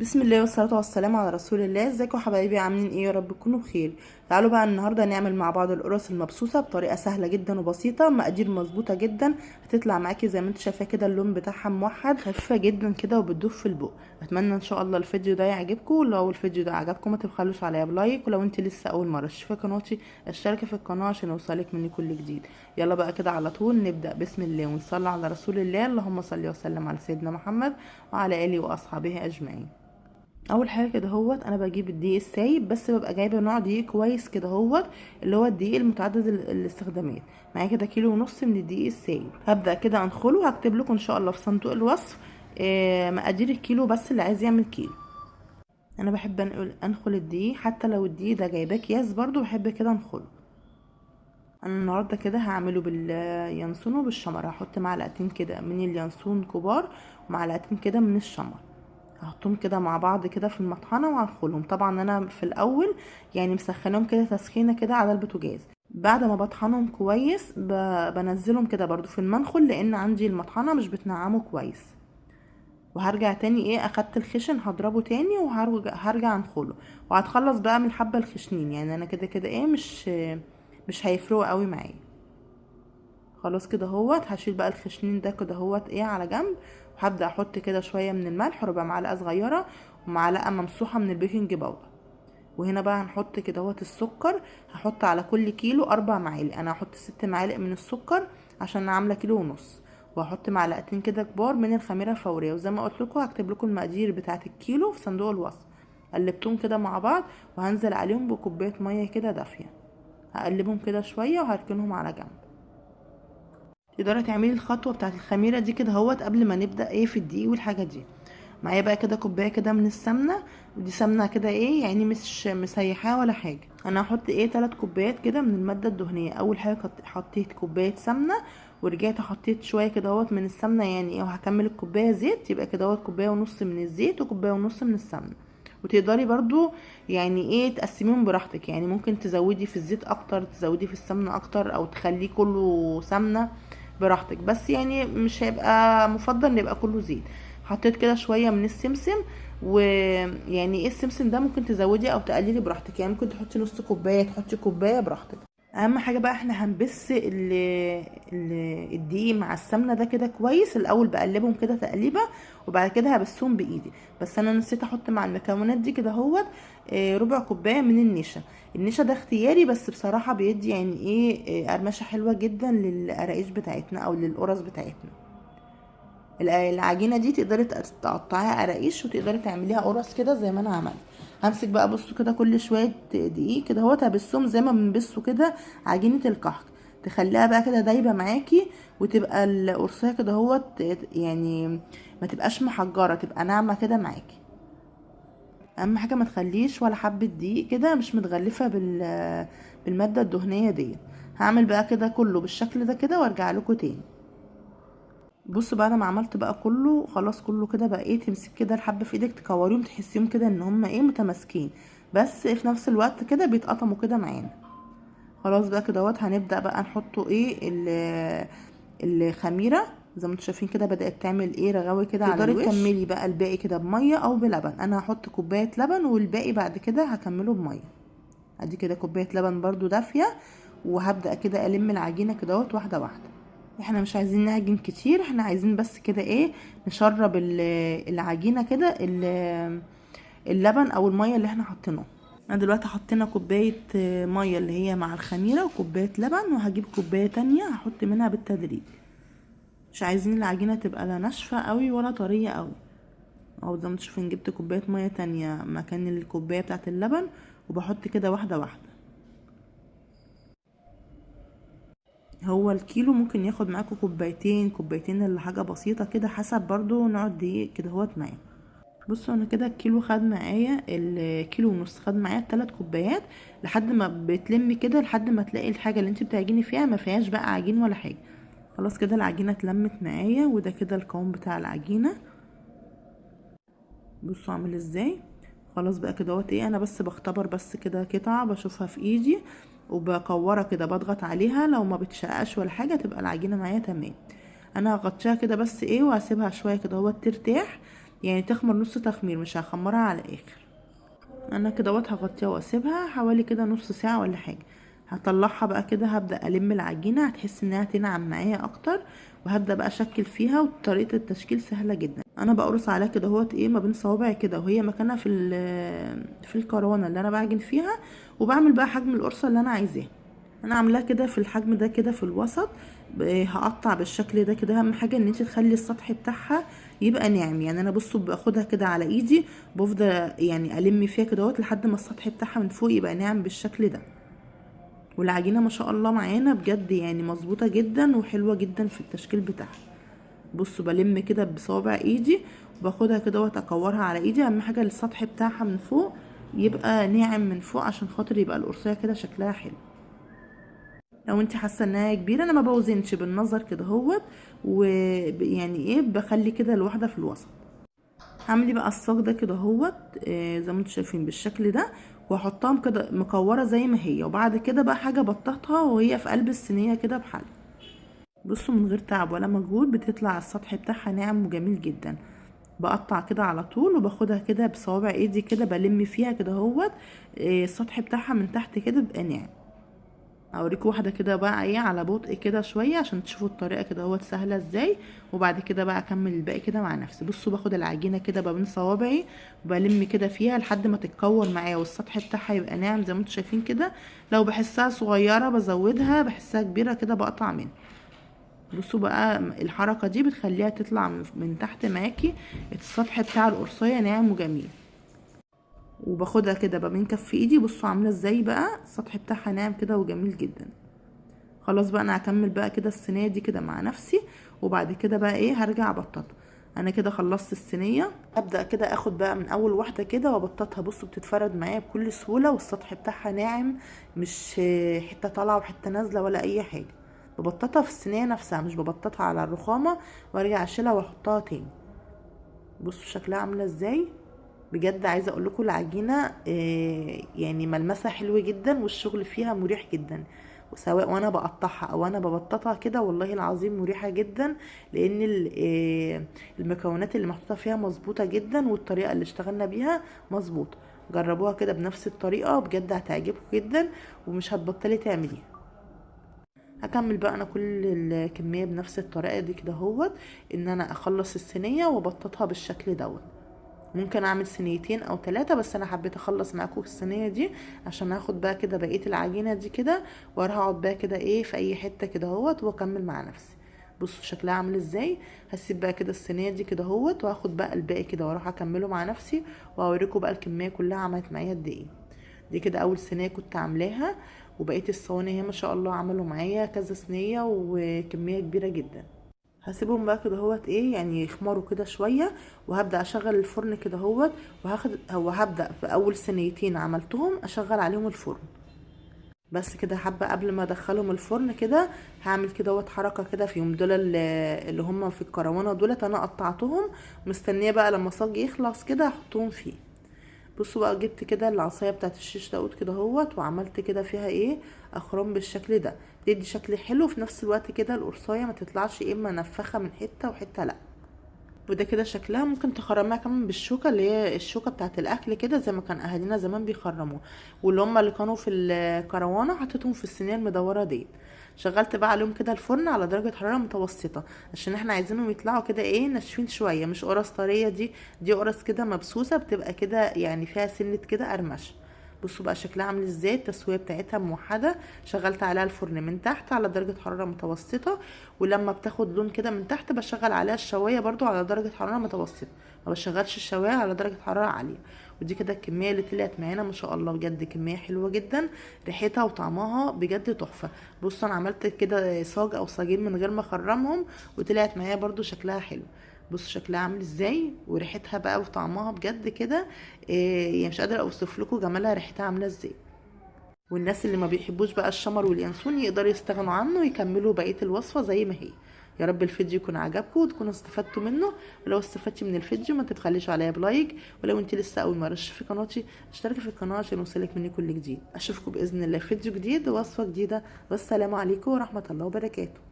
بسم الله والصلاة والسلام على رسول الله. ازيكم حبايبي، عاملين ايه؟ يا رب تكونوا بخير. تعالوا بقى النهارده نعمل مع بعض القرص المبسوسه بطريقة سهلة جدا وبسيطة، مقادير مظبوطة جدا، هتطلع معاكي زي ما انت شايفه كده، اللون بتاعها موحد، خفيفة جدا كده وبتدوب في البق. اتمنى ان شاء الله الفيديو ده يعجبكم، لو الفيديو ده عجبكم ما تبخلوش عليا ب like، ولو انت لسه اول مرة تشوفي قناتي اشتركي في القناة عشان يوصلك مني كل جديد. يلا بقى كده على طول نبدا بسم الله ونصلي على رسول الله، اللهم صل وسلم على سيدنا محمد وعلى اله واصحابه اجمعين. اول حاجة كده اهوت انا بجيب الدقيق السايب، بس ببقى جايبه نوع دقيق كويس كده اهوت، اللي هو الدقيق المتعدد الاستخدامات. معايا كده 1.5 كيلو من الدقيق السايب، هبدا كده انخله، وهكتب لكم ان شاء الله في صندوق الوصف مقادير الكيلو، بس اللي عايز يعمل كيلو. انا بحب انخل الدقيق، حتى لو الدقيق ده جايباه اكياس برضو بحب كده انخله. انا النهارده كده هعمله باليانسون وبالشمر، هحط معلقتين كده من اليانسون كبار ومعلقتين كده من الشمر، هحطهم كده مع بعض كده في المطحنه وهنخلهم. طبعا انا في الاول يعني مسخناهم كده تسخينه كده على البوتاجاز، بعد ما بطحنهم كويس بنزلهم كده برضو في المنخل، لان عندي المطحنه مش بتنعمه كويس. وهرجع تاني اخدت الخشن هضربه تاني وهرجع انخله، وهتخلص بقى من الحبة الخشنين، يعني انا كده كده مش هيفرقوا قوي معايا. خلاص كده اهوت هشيل بقى الخشنين ده كده اهوت على جنب، وهبدا احط كده شوية من الملح، ربع معلقه صغيرة ومعلقة ممسوحة من ال baking powder. وهنا بقى هنحط كده اهوت السكر، هحط على كل كيلو 4 معالق، انا هحط 6 معالق من السكر عشان انا عامله 1.5 كيلو، وهحط معلقتين كده كبار من الخميره الفورية. وزي ما قلت لكم هكتب لكم المقادير بتاعه الكيلو في صندوق الوصف. قلبتهم كده مع بعض وهنزل عليهم بكوبايه مية كده دافيه، هقلبهم كده شوية وهركنهم على جنب. تقدري تعملي الخطوة بتاعه الخميره دي كده اهوت قبل ما نبدا في الدقيق والحاجة دي. معايا بقى كده كوباية كده من السمنة، ودي سمنه كده يعني مش مسيحاه ولا حاجة. انا هحط 3 كوبايات كده من المادة الدهنية. اول حاجة حطيت كوباية سمنه، ورجعت حطيت شوية كده اهوت من السمنة، يعني وهكمل الكوباية زيت، يبقى كده اهوت 1.5 كوباية من الزيت و1.5 كوباية من السمنة. وتقدري برضو يعني تقسميهم براحتك، يعني ممكن تزودي في الزيت اكتر، تزودي في السمنة اكتر، او تخليه كله سمنه براحتك، بس يعني مش هيبقى مفضل ان يبقى كله زيت. حطيت كده شوية من السمسم، ويعني السمسم ده ممكن تزودي او تقللي براحتك، يعني ممكن تحطي نص كوباية، تحطي كوباية براحتك. اهم حاجة بقى احنا هنبس الدقيق مع السمنة ده كده كويس الاول، بقلبهم كده تقليبه وبعد كده هبسهم بايدي. بس انا نسيت احط مع المكونات دي كده اهوت ربع كوباية من النشا. النشا ده اختياري، بس بصراحة بيدي يعني قرمشه حلوة جدا للقراقيش بتاعتنا او للقرص بتاعتنا. العجينة دي تقدري تقطعيها قراقيش وتقدري تعمليها قرص كده زي ما انا عملت. همسك بقى بصوا كده كل شوية دقيق كده اهوت، هبسهم زي ما بنبسوا كده عجينه الكحك، تخليها بقى كده دايبه معاكي، وتبقى القرصايه كده اهوت يعني ما تبقاش محجره، تبقى ناعمة كده معاكي. اهم حاجة ما تخليش ولا حبه دقيق كده مش متغلفه بالماده الدهنية دي. هعمل بقى كده كله بالشكل ده كده وارجع لكم تاني. بصوا بعد ما عملت بقى كله خلاص، كله كده بقى تمسك كده الحبة في ايدك، تكوريهم، تحسيهم كده ان هم متماسكين، بس في نفس الوقت كده بيتقطموا كده معانا. خلاص بقى كده اهوت هنبدا بقى نحطه الخميره. زي ما انتم شايفين كده بدات تعمل رغاوي كده على الوش. تقدري تكملي بقى الباقي كده بميه او بلبن. انا هحط كوباية لبن والباقي بعد كده هكمله بميه. ادي كده كوباية لبن برده دافيه، وهبدا كده الم العجينة كده اهوت واحدة واحدة. احنا مش عايزين نعجن كتير، احنا عايزين بس كده نشرب العجينة كده اللبن او المية اللي احنا حاطينه. انا دلوقتي حطينا كوباية مية اللي هي مع الخميره وكوبايه لبن، وهجيب كوباية تانية هحط منها بالتدريج. مش عايزين العجينة تبقى لا ناشفة قوي ولا طرية قوي. اهو زي ما انتم شايفين جبت كوباية مية تانية مكان الكوباية بتاعه اللبن، وبحط كده واحدة واحدة. هو الكيلو ممكن ياخد معاكم كوبايتين، كوبايتين ولا حاجة بسيطة كده، حسب برضو نوع الدقيق كده اهوت معايا. بصوا انا كده الكيلو خد معايا الكيلو ونص، خد معايا 3 كوبايات لحد ما بتلمي كده، لحد ما تلاقي الحاجة اللي انت بتعجني فيها ما فيهاش بقى عجين ولا حاجة. خلاص كده العجينة اتلمت معايا، وده كده القوام بتاع العجينة. بصوا عامل ازاي. خلاص بقى كده اهوت انا بس بختبر بس كده قطعه بشوفها في ايدي وبكورها كده، بضغط عليها، لو ما بتشققش ولا حاجة تبقى العجينة معايا تمام. انا هغطيها كده بس وهسيبها شوية كده اهوت ترتاح، يعني تخمر نص تخمير، مش هخمرها على الاخر. انا كده اهوت هغطيها واسيبها حوالي كده نص ساعة ولا حاجة. هطلعها بقى كده، هبدا الم العجينة، هتحس انها تنعم معايا اكتر، وهبدا بقى اشكل فيها. وطريقه التشكيل سهلة جدا، انا بقرص عليها كده اهوت ايه ما بين صوابعي كده، وهي مكانها في الكرونه اللي انا بعجن فيها، وبعمل بقى حجم القرصه اللي انا عايزاه. انا عاملاه كده في الحجم ده كده في الوسط، هقطع بالشكل ده كده. اهم حاجة ان انت تخلي السطح بتاعها يبقى ناعم، يعني انا بصوا باخدها كده على ايدي، بفضل يعني الم فيها كده اهوت لحد ما السطح بتاعها من فوق يبقى ناعم بالشكل ده. والعجينه ما شاء الله معانا بجد يعني مظبوطة جدا وحلوه جدا في التشكيل بتاعها. بصوا بلم كده بصوابع ايدي وباخدها كده واكورها على ايدي. اهم حاجة السطح بتاعها من فوق يبقى ناعم من فوق عشان خاطر يبقى القرصيه كده شكلها حلو. لو انت حاسه انها كبيرة، انا ما بوزنش بالنظر كده اهوت، ويعني ايه بخلي كده الواحدة في الوسط. هعمل بقى الصاج ده كده اهوت، زي ما انتم شايفين بالشكل ده، واحطها كده مكوره زي ما هي، وبعد كده بقى حاجة بططها وهي في قلب الصينية كده بحالها. بصوا من غير تعب ولا مجهود بتطلع السطح بتاعها ناعم وجميل جدا. بقطع كده على طول وباخدها كده بصوابع ايدي كده، بلم فيها كده اهوت، السطح بتاعها من تحت كده بيبقى ناعم. اوريكم واحدة كده بقى ايه على بطء كده شوية عشان تشوفوا الطريقة كده اهوت سهلة ازاي، وبعد كده بقى اكمل الباقي كده مع نفسي. بصوا باخد العجينة كده ما بين صوابعي وبلم كده فيها لحد ما تتكور معايا والسطح بتاعها يبقى ناعم زي ما انتم شايفين كده. لو بحسها صغيرة بزودها، بحسها كبيرة كده بقطع منها. بصوا بقى الحركة دي بتخليها تطلع من تحت معاكي السطح بتاع القرصيه ناعم وجميل. وباخدها كده بقى من كف ايدي، بصوا عامله ازاي بقى السطح بتاعها ناعم كده وجميل جدا. خلاص بقى انا هكمل بقى كده الصينية دي كده مع نفسي، وبعد كده بقى ايه هرجع ابططها. انا كده خلصت الصينية، ابدا كده اخد بقى من اول واحدة كده وابططها. بصوا بتتفرد معايا بكل سهولة، والسطح بتاعها ناعم، مش حتة طالعه وحتة نازله ولا اي حاجة. ببططها في الصينية نفسها، مش ببططها على الرخامه وارجع اشيلها واحطها تاني. بصوا شكلها عامله ازاي، بجد عايزه اقول لكم العجينة يعني ملمسها حلو جدا، والشغل فيها مريح جدا، وسواء وانا بقطعها او انا ببططها كده والله العظيم مريحه جدا، لان المكونات اللي محطوطة فيها مظبوطة جدا، والطريقة اللي اشتغلنا بيها مظبوطة. جربوها كده بنفس الطريقة بجد هتعجبكم جدا ومش هتبطلي تعمليها. هكمل بقى انا كل الكمية بنفس الطريقة دي كده اهوت، ان انا اخلص الصينية وابططها بالشكل دوت. ممكن اعمل صينيتين او 3، بس انا حبيت اخلص معاكم الصينية دي عشان هاخد بقى كده بقية العجينة دي كده، واروح اقعد بقى كده ايه في اي حتة كده اهوت واكمل مع نفسي. بصوا شكلها عامل ازاي. هسيب بقى كده الصينية دي كده اهوت، وهاخد بقى الباقي كده واروح اكمله مع نفسي، واوريكم بقى الكمية كلها عملت معايا قد ايه. دي كده اول صينية كنت عاملاها، وبقية الصواني هي ما شاء الله عملوا معايا كذا صينية وكمية كبيرة جدا. هسيبهم بقى كده اهوت ايه يعني يخمروا كده شوية، وهبدا اشغل الفرن كده اهوت، وهبدا في اول صينيتين عملتهم اشغل عليهم الفرن بس كده حبه. قبل ما ادخلهم الفرن كده هعمل كده اهوت حركة كده فيهم، دول اللي هم في الكروانه دولت انا قطعتهم، مستنيه بقى لما صاج يخلص كده احطهم فيه. بصوا بقى جبت كده العصاية بتاعت الشيش داوود كده اهوت، وعملت كده فيها ايه اخرام بالشكل ده، تدي شكل حلو في نفس الوقت كده القرصايه ما تطلعش ايه منفخه من حتة وحتة لا. وده كده شكلها. ممكن تخرميها كمان بالشوكة اللي هي الشوكة بتاعت الاكل كده زي ما كان اهالينا زمان بيخرموها، واللي هم اللي كانوا في الكروانه حطيتهم في الصينية المدوره ديت. شغلت بقى عليهم كده الفرن على درجه حرارة متوسطه، عشان احنا عايزينهم يطلعوا كده ايه ناشفين شوية، مش قرص طرية، دي قرص كده مبسوسه بتبقى كده يعني فيها سنة كده قرمشه. بصوا بقى شكلها عامل ازاي، التسوية بتاعتها موحدة. شغلت عليها الفرن من تحت على درجه حرارة متوسطه، ولما بتاخد لون كده من تحت بشغل عليها الشوايه برضو على درجه حرارة متوسطه، ما بشغلش الشوايه على درجه حرارة عالية. ودي كده الكمية اللي طلعت معانا ما شاء الله، بجد كمية حلوة جدا، ريحتها وطعمها بجد تحفة. بصوا انا عملت كده صاج او صاجين من غير ما اخرمهم، وطلعت معايا برضو شكلها حلو. بصوا شكلها عامل ازاي، وريحتها بقى وطعمها بجد كده إيه يعني مش قادرة اوصف لكم جمالها، ريحتها عامله ازاي. والناس اللي ما بيحبوش بقى الشمر واليانسون يقدروا يستغنوا عنه ويكملوا بقية الوصفة زي ما هي. يا رب الفيديو يكون عجبكم وتكونوا استفدتوا منه، ولو استفدتي من الفيديو ما تبخليش عليا ب like، ولو انت لسه اول مرة تشوفي قناتي اشتركي في القناة عشان يوصلك مني كل جديد. اشوفكم باذن الله في فيديو جديد ووصفه جديدة، والسلام عليكم ورحمة الله وبركاته.